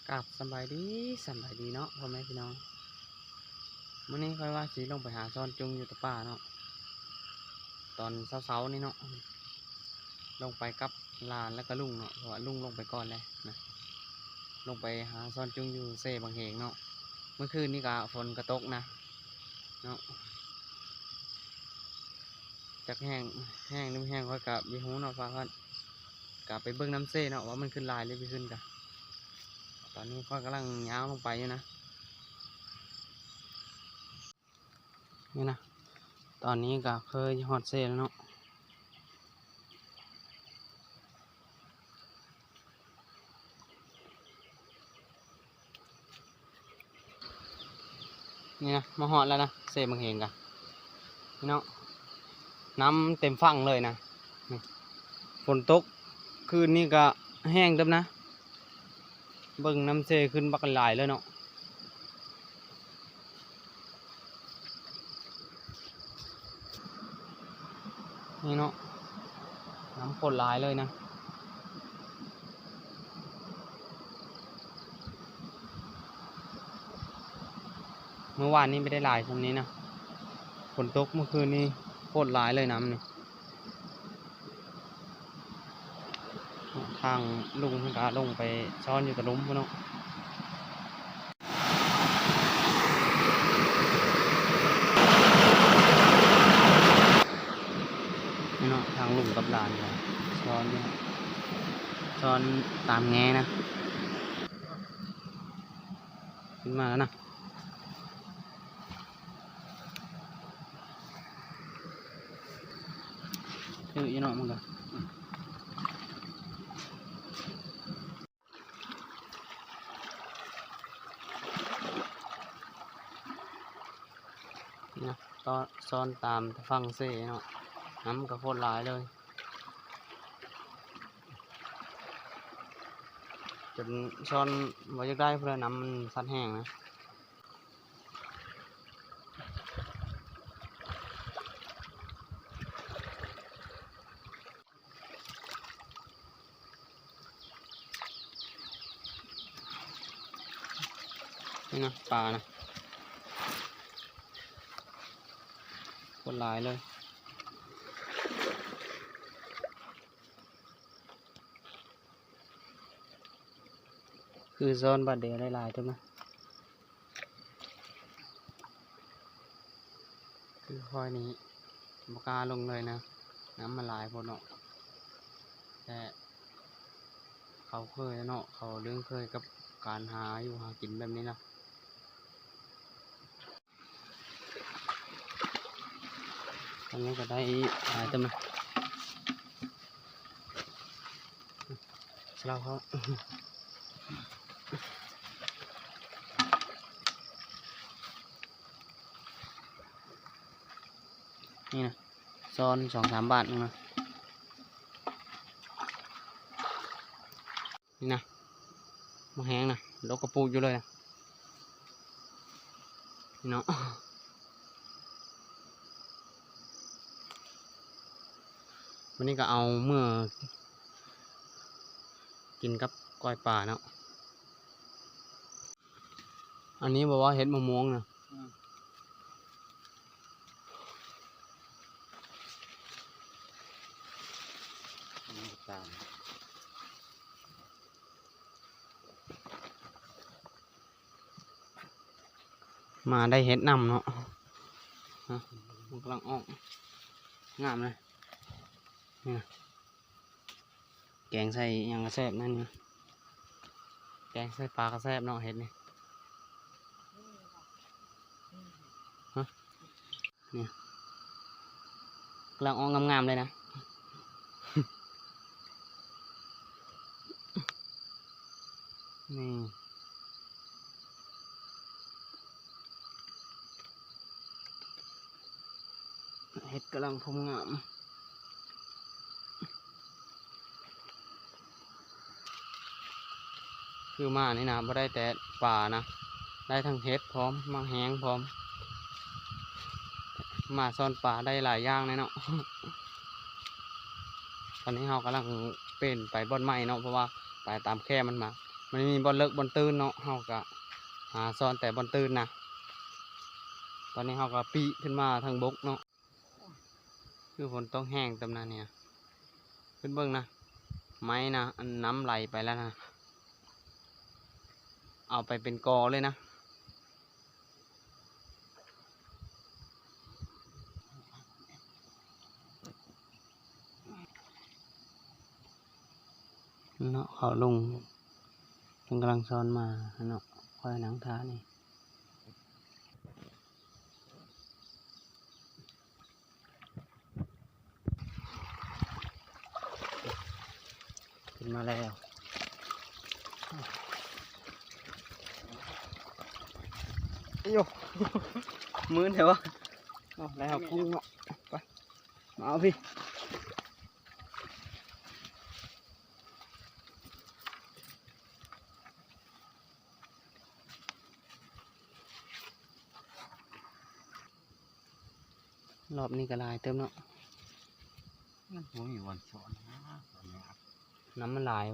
ກາບສະບາຍດີ ສະບາຍດີເນາະ ພໍ່ແມ່ພີ່ນ້ອງ. ມື້ນີ້ຂ້ອຍວ່າຊິລົງໄປຫາຊ້ອນຈຸງຢູ່ຕະປ່າເນາະ ຕອນເຊົ້າໆນີ້ເນາະ ລົງໄປກັບຫຼານແລ້ວກໍລຸງເນາະ ເພາະວ່າລຸງລົງໄປກ່ອນແລ້ວນະ ລົງໄປຫາຊ້ອນຈຸງຢູ່ເຊບັ້ງເຫງເນາະ. ເມື່ອຄືນນີ້ກໍຝົນກໍຕົກນະເນາະ ຈັກແຫ້ງ ແຫ້ງຫຼືບໍ່ແຫ້ງຂ້ອຍກະບໍ່ຮູ້ເນາະ ພາກັນກະໄປເບິ່ງນຳເຊເນາະ ວ່າມັນຂຶ້ນຫຼາຍຫຼືບໍ່ຂຶ້ນກະ. ຕອນນີ້ຂ້ອຍກຳລັງຍ່າງລົງໄປຢູ່ນະ ນີ້ນະ ຕອນນີ້ກະເຄີຍຮອດເຊແລ້ວເນາະ. ນີ້ນະ ມາຮອດແລ້ວນະ ເຊບັ້ງເຫງກະ ພີ່ນ້ອງ ນ້ຳເຕັມຝັ່ງເລີຍນະ. ນີ້ ຝົນຕົກຄືນນີ້ກະແຫ້ງເຕີບນະ ເບິ່ງນ້ຳເຊຂຶ້ນບັກຫຼາຍເລີຍເນາະ. ນີ້ເນາະ ນ້ຳໂຄດຫຼາຍເລີຍນະ ມື້ວານນີ້ບໍ່ໄດ້ຫຼາຍຊ່ຳນີ້ນະ ຝົນຕົກມື້ຄືນນີ້ໂຄດຫຼາຍເລີຍນ້ຳນີ້. ທາງລຸງເພິ່ນກະລົງໄປຊ້ອນຢູ່ຕະລຸ່ມພຸ້ນເນາະ ນີ້ເນາະ ທາງລຸງກັບຫຼານກະຊ້ອນຢູ່ ຊ້ອນຕາມແງນະ ຂຶ້ນມາແລ້ວນະ. ຖືຢູ່ເນາະ ມັນກະ ນະ ຕອນຊ້ອນຕາມຝັ່ງເຊເນາະ ນ້ຳກະໂຄດຫຼາຍເລີຍ ຈົນຊ້ອນບໍ່ຢາກໄດ້ພຸ້ນແຫຼະ ນ້ຳມັນຊັດແຮງນະ. ນີ້ນະ ປານະ ໂຄດຫຼາຍເລີຍ. ຄືຊ້ອນບາດດຽວໄດ້ຫຼາຍເຕີບນະ ຄືຂ້ອຍນີ້ບໍ່ກ້າລົງເລີຍນະ ນ້ຳມັນຫຼາຍໂພດເນາະ ແຕ່ເຂົາເຄີຍເນາະ ເຂົາລຶ້ງເຄີຍກັບການຫາຢູ່ຫາກິນແບບນີ້ນະ. ອັນນີ້ກະໄດ້ຫຼາຍເຕີບນະ ສະເລົາເຂົ້າ ນີ້ນະ ຊ້ອນສອງສາມບາດນະ. ນີ້ນະ ໝາກແຮງນະ ດົກກະປູກຢູ່ເລີຍນະ ເນາະ. ວັນນີ້ກະເອົາເມືອກິນກັບກ້ອຍປາເນາະ. ອັນນີ້ບໍ່ວ່າເຫັດມະມ່ວງນະ ອືມ ມາໄດ້ເຫັດນຳເນາະ ຮະ ມັນກຳລັງອອກ ງາມເລີຍ ນີ້ນະ. ແກງໃສ່ຫຍັງກະແຊບນັ້ນນີ້ ແກງໃສ່ປາກະແຊບເນາະ ເຫັດນີ້ ຮະ ນີ້ ກຳລັງອອກງາມໆເລີຍນະ ນີ້ ເຫັດກຳລັງພົມງາມ ຄືມານີ້ນະ ບໍ່ໄດ້ແຕ່ປານະ ໄດ້ທັງເຫັດພ້ອມ ໝາກແຮງພ້ອມ ມາຊ້ອນປາໄດ້ຫຼາຍຢ່າງແດ່ເນາະ. ຕອນນີ້ເຮົາກຳລັງປ່ຽນໄປບ່ອນໃໝ່ເນາະ ເພາະວ່າໄປຕາມແຄມັນມາ ມັນມີບ່ອນເລິກບ່ອນຕື້ນເນາະ ເຮົາກະຫາຊ້ອນແຕ່ບ່ອນຕື້ນນະ. ຕອນນີ້ເຮົາກະປີ້ຂຶ້ນມາທາງບົກເນາະ ຄືຝົນຕົກແຮງຕຳນານນີ້. ຂຶ້ນເບິ່ງນະ ໄມ້ນະ ອັນນ້ຳໄຫຼໄປແລ້ວນະ ເອົາໄປເປັນກໍເລີຍນະ. ເນາະ ເຂົາລົງ ເພິ່ນກຳລັງຊ້ອນມາເນາະ ຂ້ອຍນັ່ງຖ້ານີ້. ຂຶ້ນມາແລ້ວ. ໂອ້ ມື່ນແທ້ວະ. ເອົາແລ້ວກຸ້ງເນາະ ໄປ ມາເອົາພີ້. ລອບນີ້ກໍຫຼາຍເຕີບເນາະ. ມັນບໍ່ມີບ່ອນຊ້ອນນະ ນ້ຳມັນຫຼາຍ.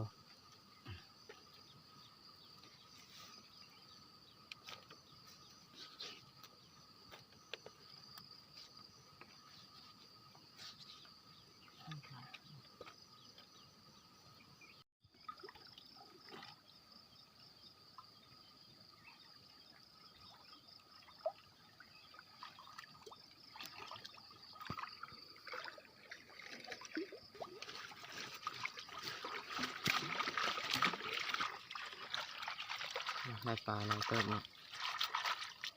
ໄດ້ປາຫຼາຍເຕີບເນາະ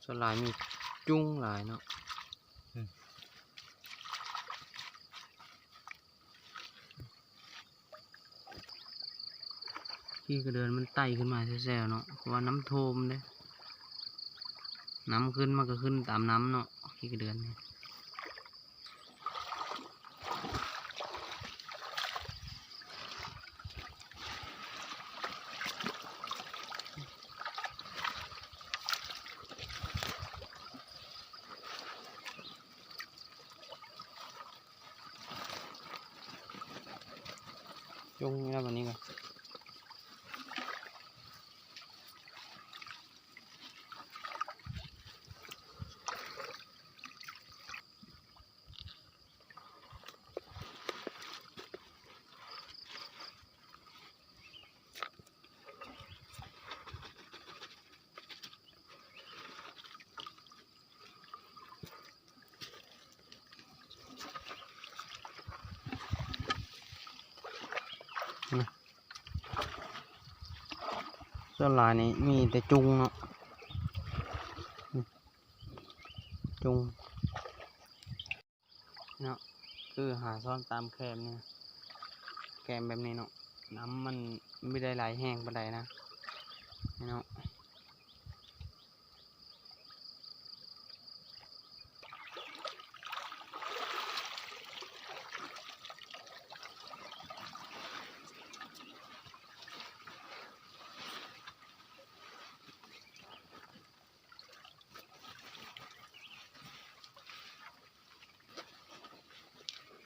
ສ່ວນຫຼາຍມີຈຸ້ງຫຼາຍເນາະ. ຂີ້ກະເດືອນມັນໄຕ່ຂຶ້ນມາແຊວໆເນາະ ເພາະວ່ານ້ຳຖ້ວມເດ້ ນ້ຳຂຶ້ນມັນກໍຂຶ້ນຕາມນ້ຳເນາະ ຂີ້ກະເດືອນນີ້. ຈົ່ງນີ້ລະ ບາດນີ້ກໍ ສ່ວນຫຼາຍນີ້ມີແຕ່ຈຸ້ງເນາະ ຈຸ້ງເນາະ ຄືຫາຊ້ອນຕາມແຄມນີ້ ແຄມແບບນີ້ເນາະ ນ້ຳມັນບໍ່ໄດ້ໄຫຼແຮງປານໃດນະ ນີ້ເນາະ.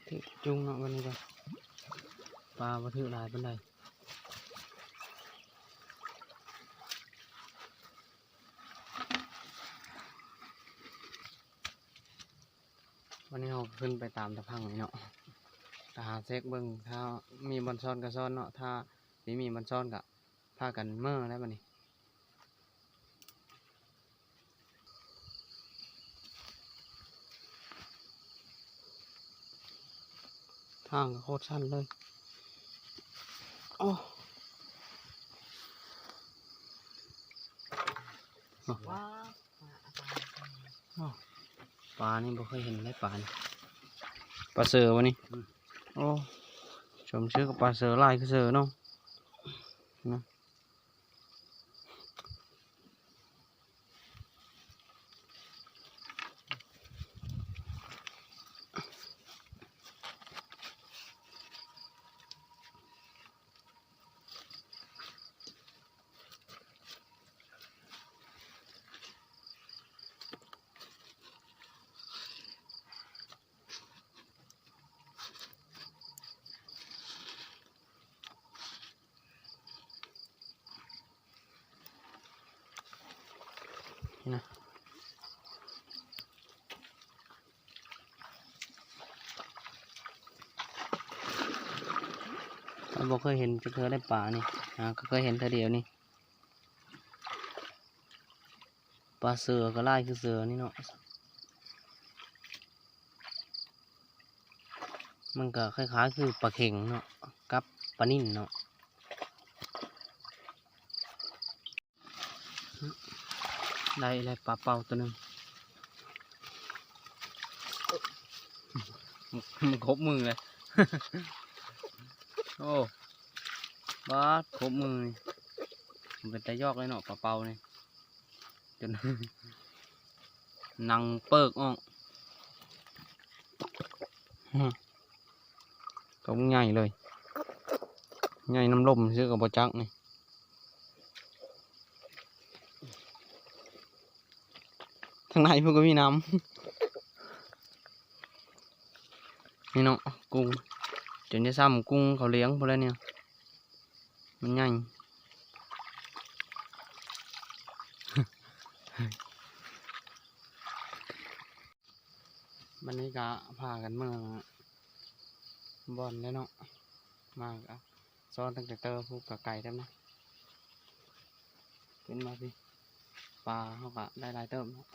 ຖືກຈຸ້ງເນາະ ບາດນີ້ກໍ ປາບໍ່ຖືກຫຼາຍປານໃດ. ວັນນີ້ເຮົາຂຶ້ນໄປຕາມຕາພັງນີ້ເນາະ ຕາຫາເຊັກເບິ່ງ ຖ້າມີບ່ອນຊ້ອນກໍຊ້ອນເນາະ ຖ້າບໍ່ມີບ່ອນຊ້ອນກໍພາກັນເມືອແລ້ວບັດນີ້. ທາງກໍໂຄດຊັນເລີຍ. ໂອ້ ວ້າວ ອ້າວ ປານີ້ບໍ່ເຄີຍເຫັນເລີຍ ປານີ້ ປາເສີບໍ່ນີ້? ອືມ ໂອ້ ສົມຊື່ກັບປາເສີຫຼາຍຄືເສີເນາະ ນະ. ໂ ຂ້ອຍບໍ່ເຄີຍເຫັນຈັກເທື່ອໃດປານີ້ ຫາກໍເຄີຍເຫັນເທື່ອດຽວນີ້. ປາເສືອກໍຫຼາຍຄືເສືອນີ້ເນາະ. ມັນກໍຄ້າຍໆຄືປາເຂັງເນາະ ກັບປານິນເນາະ. ໄດ້ແລ້ວປາເປົ້າຕົວໜຶ່ງ. ມັນຄົບມືເລີຍ. ໂອ້ ບາດ ຄົບມືນີ້ ເປັນຕາຢອກເລີຍເນາະ ປາເປົ້ານີ້ ຈົນໜັງເປີກອອກ. ໂຕໃຫຍ່ເລີຍ ໃຫຍ່ນຳລົມຊື່ກໍບໍ່ຈັກນີ້. ທາງໃນພຸ້ນກໍມີນຳ ນີ້ເນາະ ກຸ້ງ ຈົນຈະສ່ຳກຸ້ງເຂົາລ້ຽງພຸ້ນແຫຼະນີ້ ມັນໃຫຍ່. ບັດນີ້ກໍພາກັນເມືອບ່ອນແລ້ວເນາະ ມາກໍຊ້ອນຕັ້ງແຕ່ເຕີພຸ້ນ ກໍໄກແທ້ນະ. ຂຶ້ນມາພີ້ ປາເຮົາກໍໄດ້ຫຼາຍເຕີບເນາະ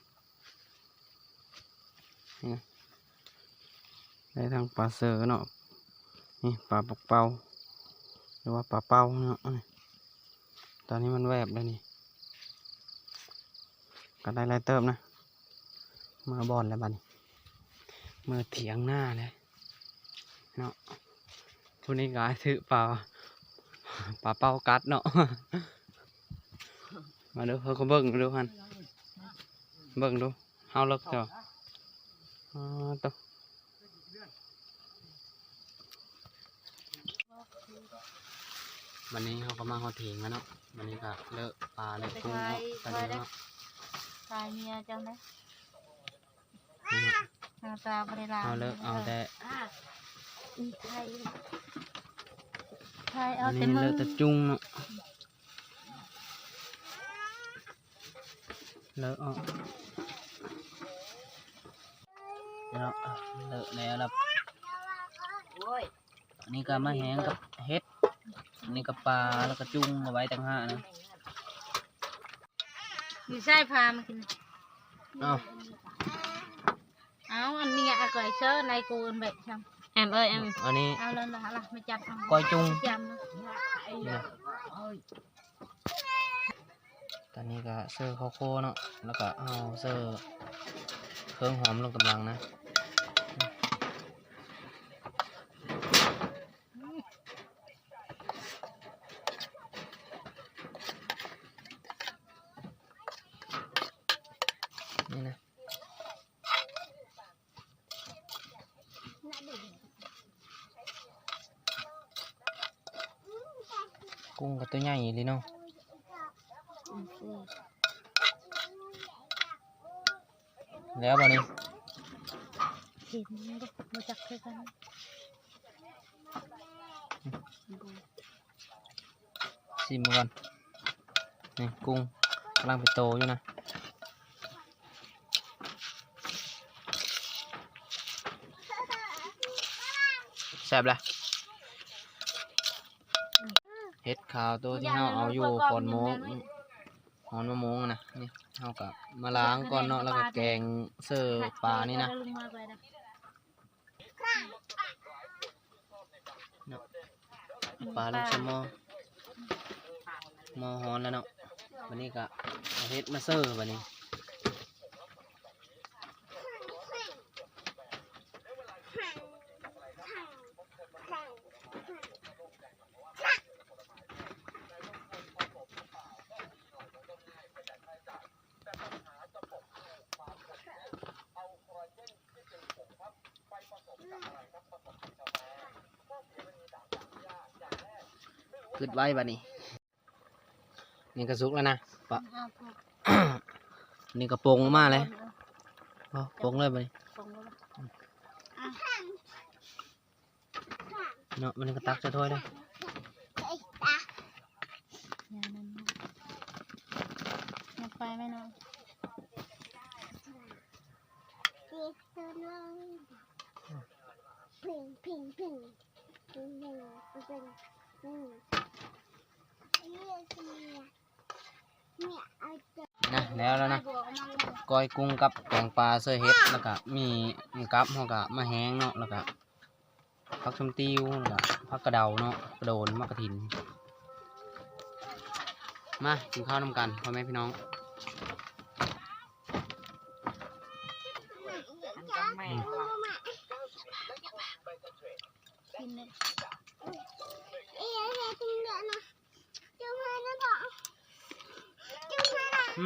ນີ້ນະ ໄດ້ທັງປາເສີເນາະ ນີ້ປາປັກເປົ້າ ຫຼືວ່າປາເປົ້າເນາະ. ນີ້ ຕອນນີ້ມັນແວບແລ້ວນີ້ ກໍໄດ້ຫຼາຍເຕີບນະ. ເມືອບ່ອນແລ້ວບັດນີ້ ເມືອຖຽງນາແລ້ວເນາະ. ຜູ້ນີ້ກໍຖືກປາ ປາເປົ້າກັດເນາະ. ມາເດີ ເຮົາກໍເບິ່ງດູຫັ້ນ ເບິ່ງດູ ເຮົາເລິກເຈົ້າ. ອໍ ໂຕ ບັດນີ້ເຮົາກໍມາຮອດຖຽງແລ້ວເນາະ. ບັດນີ້ກໍເລີກປາເລີກກຸ້ງອອກ ໄປເດີເນາະ ຖ່າຍເມຍເຈົ້ານະ. ນີ້ເນາະ ໜ້າຕາບໍ່ໄດ້ຫຼາຍ ເຮົາເລີກເອົາແຕ່ ຖ່າຍ ຖ່າຍເອົາແຕ່ ອັນນີ້ເລີກແຕ່ຈຸ້ງເນາະ ເລີກອອກເນາະ ເລີກແລ້ວລະ. ອັນນີ້ກໍມາແຮງກັບເຫັດ ອັນນີ້ກໍປາ ແລ້ວກໍຈຸ້ງເອົາໄວ້ຕ່າງຫາກນະ. ຢູ່ໃສພາມາກິນ ເອົາ ເອົາ ອັນນີ້ອາກອຍເຊີນໃນກູນແບບຊ້ຳ ແອມເອີຍ ແອມ ອັນນີ້ ເອົາແລ້ວລະ ລະມາຈັບ ກ້ອຍຈຸ້ງ ຈຳນະ. ຕອນນີ້ກໍເຊີເຂົ້າໂຄເນາະ ແລ້ວກໍເອົາເຊີເຄື່ອງຫອມລົງຕາມຫຼັງນະ. ນີ້ນະ ກຸ້ງກໍຕົວໃຫຍ່ອີ່ຫຼີເນາະ. ແລ້ວບັດນີ້ ເຫັນຢູ່ເດ້ ບໍ່ຈັກຄືກັນ. ຊີມເບິ່ງກ່ອນ ນີ້ກຸ້ງກຳລັງເປັນໂຕຢູ່ນະ. ແຊບລະ ເຫັດຂາວໂຕທີ່ເຮົາເອົາຢູ່ຂອນໂມງ ຫອນມະມ່ວງນະ. ນີ້ເຮົາກໍມາລ້າງກ່ອນເນາະ ແລ້ວກໍແກງເສີປານີ້ນະ. ເນາະ ປາລົງໃສ່ໝໍ້ ໝໍ້ຮ້ອນແລ້ວເນາະ. ບັດນີ້ກໍເອົາເຫັດມາເສີບັດນີ້. ຄິດໄວ້ບັດນີ້ ນີ້ກໍສຸກແລ້ວນະ ປະ ນີ້ກໍປົງອອກມາແລ້ວ. ເອົາ ປົງເລີຍບັດນີ້ ປົງເລີຍ ເນາະ. ມັນກໍຕັກໃສ່ຖ້ວຍເດີ ຢ່ານັ້ນນະ ຍັງໄປໄວ້ໜ້ອຍ. ตัวน้อย พิง พิง พิง พิง พิง พิง พิง นะ แล้ว แล้วนะ ก้อยกุ้งกับแกงปลาใส่เห็ด แล้วก็มีกับ เฮาก็มาแฮงเนาะ แล้วก็ ผักชมติว แล้วก็ผักกะเดาเนาะ กระโดน หมากกระถิน มากินข้าวนำกันพ่อแม่พี่น้อง อันก็แม่นว่ะ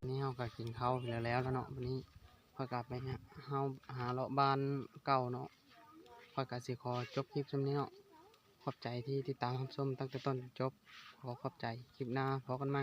นี่เฮาก็กินข้าวแล้ว แล้วเนาะ บัดนี้ข้อยก็ไปหา เฮาหาเลาะบ้านเก่าเนาะ ข้อยก็สิขอจบคลิปส่ำนี้เนาะ ขอบใจที่ติดตามรับชมตั้งแต่ต้นจนจบ ขอขอบใจ คลิปหน้าพ้อกันใหม่